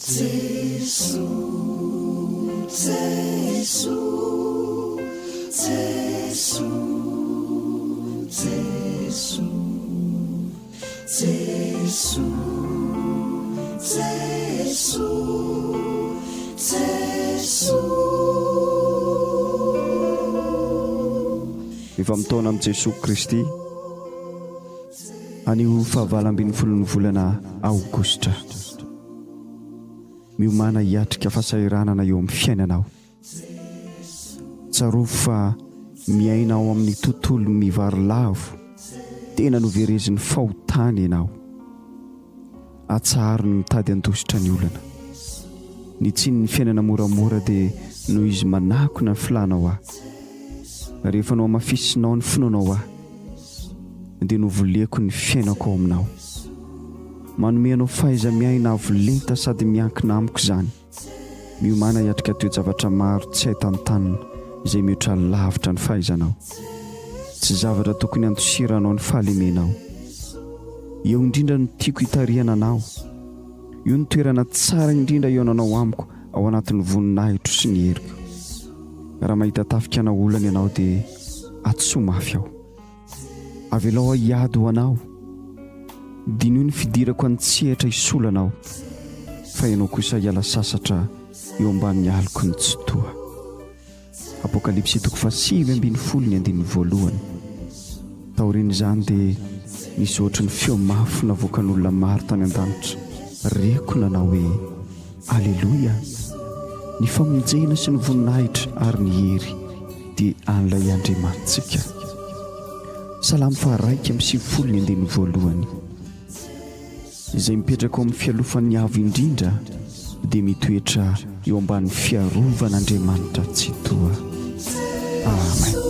Jesoa, Jesoa, Jesoa, Jesoa, Jesoa, Jesoa, Jesoa. Efa mitaona amin'i Jesoa Kristy anio fahavalo ambin'ny folon'ny volana aogositra. Miomàna hiatrika fahasahiranana eo amin'ny fiainanao. Tsarovy fa miaina ao amin'ny tontolo mivarilavo tena noverezin'ny fahotana ianao. Atsaharo ny mitady handositra ny olana. Ny tsinin'ny fiainana moramora dia noho izy manakona ny filanao ahy. Rehefa nohamafisinao ny finoanao ahy, dia novoleko ny fiainako ao aminao. Manome anao fahaiza-miaina avo lenta sady miankina amiko izany. Miomàna hiatrika toe-javatra maro tsy hay tantanina izay mihoatra lavitra ny fahaizanao. Tsy zavatra tokony handosiranao ny fahalemenao. Eo indrindra no tiako hitarihana anao. Io no toerana tsara indrindra hihaonanao amiko ao anatin'ny voninahitro sy ny heriko. Raha mahita tafika ana olana ianao dia atsoa mafy aho. Avelao aho hiady ho anao. Diniho ny fidirako an-tsehatra hisolo anao, fa ianao kosa hiala sasatra eo ambanin'ny aloky ny Tsitoha. Apokalypsy toko faha-19 ny andininy voalohany. Taorian'izany dia nisy ohatry ny feo mafy navoakan'olona maro tany an-danitra, reko nanao hoe, Aleloia! Ny famonjena sy ny voninahitra ary ny hery dia an'ilay Andriamanitsika. Salamo faha-91 ny andininy voalohany. Izay mipetraka ao amin'ny fialofan'ny Avo Indrindra dia mitoetra eo ambanin'ny fiarovan'Andriamanitra Tsitoha. Amen.